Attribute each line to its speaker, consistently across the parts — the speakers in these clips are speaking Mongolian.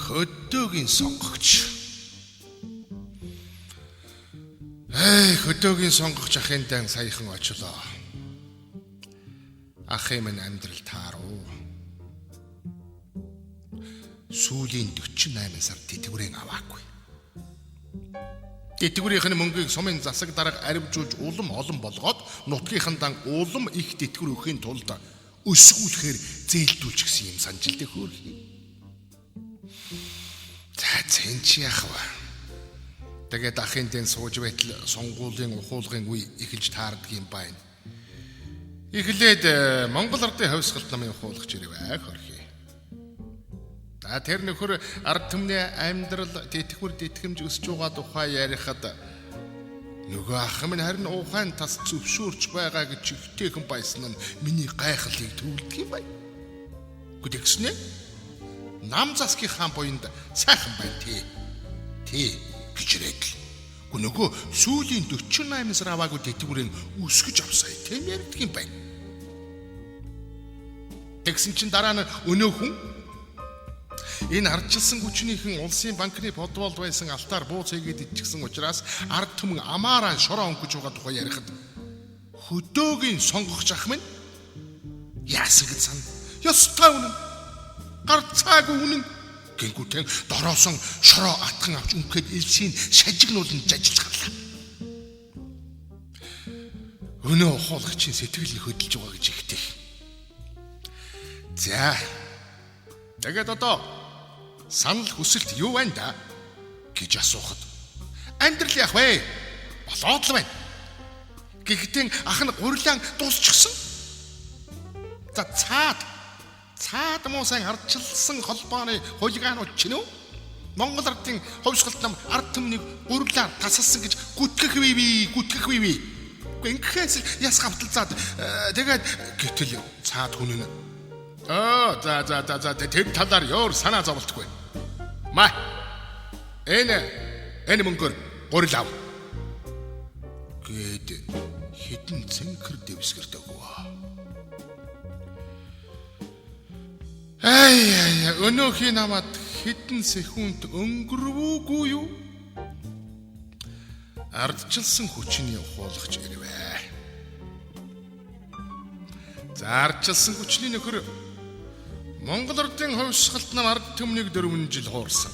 Speaker 1: Хөдөөгийн сонгогч. Эй, хөдөөгийн сонгогч ахын дан саяхан очлоо. Ахын минь амьдрал тааруу. Сүүлийн 48 сар тэтгэврийн аваагүй. Тэтгэврийнх нь мөнгийг сумын засаг дарга аривжуулж улам олон болгоод нутгийнхан дан улам их тэтгэвэр өгөхийн тулд өсгүүлэхээр зээлдүүлчихсэн юм санжилдаг хөөрхий. За зэн чи яах вэ? Тэгээд ахын дэн сууж байтал сонгуулийн ухуулгын үе эхэлж таардаг юм байна. Эхлээд Монгол Ардын хувьсгалт намын ухуулагч ирвэ хөрхий. За тэр нөхөр ард түмний амьдрал тэтгэвэр тэтгэмж өсөж байгаа тухай ярихад нөгөө ах минь харин ухаан тас зөвшөөрч байгаа гэж ихтэйхэн байсан нь миний гайхлыг төвлөдөг юм байна. Гэхдээ нам засгийн хаан буянд сайхан байна тий. Тий гэж ирээд л. Гү нөгөө сүүлийн 48 сар аваагүй тэтгэврийн өсгөж авсаа тийм ярьдаг юм байна. Тэгсэн чинь дараа нь өнөө хүн энэ ардчилсан хүчнийхэн улсын банкны подволд байсан алтаар бууц хийгээд иччихсэн учраас ард түмэн амаараа шороо өнгөж байгаа тухай ярихад хөдөөгийн сонгогч ах минь яасан гэж сан. Ёстой үнэн. Гарцаагүй үнэн. Гингүүтэн дороосон шороо атхан авч өнгөхэд элсийн шажигнуулан жажилж гарлаа. Өнөө ухуулагчийн сэтгэл нь хөдөлж байгаа гэж ихтэй. За. Тэгээд одоо санал хүсэлт юу байна да гэж асуухад амьдрал яах вэ? Болоод л байна. Гэхдээ ах нь гурилан дуусчихсан. За цаад муу сайн ардчилсан холбооны хулиганууд чинь үү? Монгол ардын хувьсгалт нам ард түмнийг гурилаар тасалсан гэж гүтгэх виви, гүтгэх виви. Гэхдээ ингэхээс яс гавталзаад тэгээд гэтэл цаад хүн нь аа за за за за тэр талаар ёор санаа зовлтгүй. Ма энэ мөнгөөр гурил ав. Гээд хитэн цэнхэр дэвсгэрт өгвөө. Ай ай өнөөхий намад хитэн секунд өнгөрвүүгүй юу? Ардчилсан хүчний ухуулагч ирвэ. За ардчилсан хүчний нөхөр Монгол Ардын хувьсгалт нам ард түмнийг 4 жил хуурсан.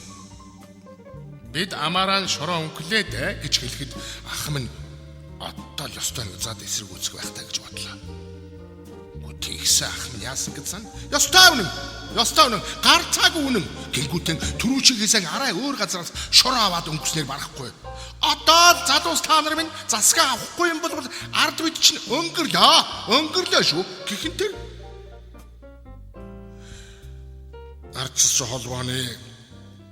Speaker 1: Бид амаараа шороо өнгөлээ дээ гэж хэлэхэд ах минь одоо л ёстой нэг зад эсрэг үүсэх байх таа гэж бодлоо. Тэгсэн ах минь яасан гэж сан? Ёстой үнэн. Ёстой үнэн. Гарцаагүй үнэн. Гингүүтэн түрүүчийнхээсээ арай өөр газараас шороо аваад өнгөрснээр барахгүй. Одоо л залуус та нар минь засгаа авахгүй юм бол ард бид чинь өнгөрлөө. Өнгөрлөө шүү. Гэхэн тэр ардчилсан холбооны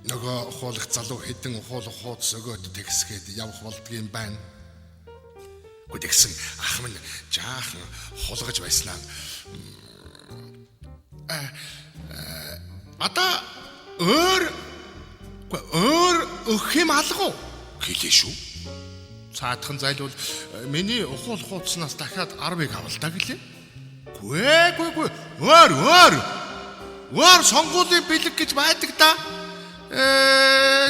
Speaker 1: нөгөө ухуулах залуу хэдэн ухуулах хуудас өгөөд тэгсгээд явах болдгийм байна. Гэхдээ тэгсэн ах минь жаахан хулгаж байснаа. Одоо өөр өгөх юм алга уу гэлээ шүү. Цаадхан зайлвал миний ухуулах хуудаснаас дахиад 10-ыг авал та гэлээ. Гүй өөр сонгуулийн бэлэг гэж байдаг да.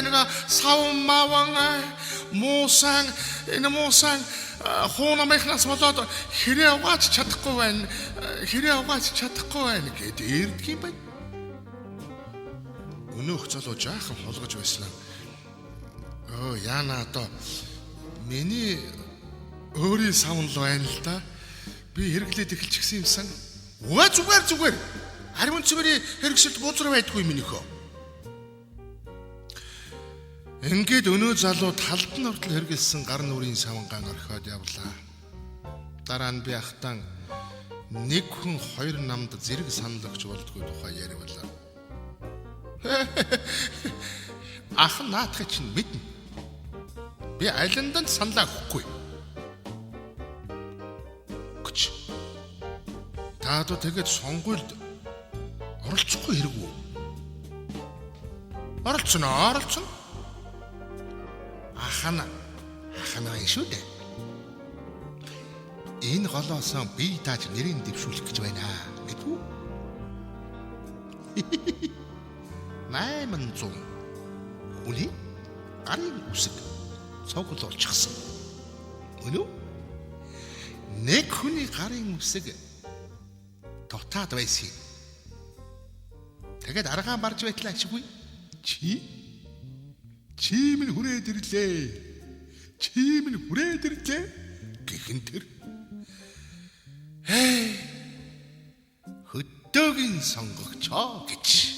Speaker 1: Нэг сав маван муусан энэ муусан хуу намынхнаас болоод хэрээ угаач чадахгүй байна. Хэрээ угаач чадахгүй байна гэд ирдэг юм байна. Өнөөх залуу жаахан хулгаж байсан. Өө яана одоо миний өөрийн савн л байна л да. Би хэрэглээд эхэлчихсэн юмсан. Үгүй зүгээр. Ариун цэврийн хэрэгсэлд бузар байдгүй минийхөө. Ингээд өнөө залуу талд нь хүртэл хэрэгэлсэн гар нүрийн савнгаан орхиод явлаа. Дараа нь би ахтан нэг хүн хоёр намд зэрэг санал өгч болдгоо тухай яривлаа. Ах нь наадахыг чинь мэднэ. Би алинданд саналаа өгөхгүй. Гэж. Та одоо тэгээд сонгуульд оролцохгүй хэрэг үү? Оролцоно. Ахана юм шүү дээ. Энэ голоосоо бие дааж нэрийг дэвшүүлэх гэж байна мэдвүү? 800 хүний гарын үсэг цуглуулчихсан. Мөн үү? Нэг хүний гарын үсэг дутаад байсан юм. Тэгээд аргаан барж байтлаа ашиггүй. Чи минь хүрээд ирлээ. Чи минь хүрээд ирлээ гэхэн тэр хөдөөгийн сонгогчоо гэж.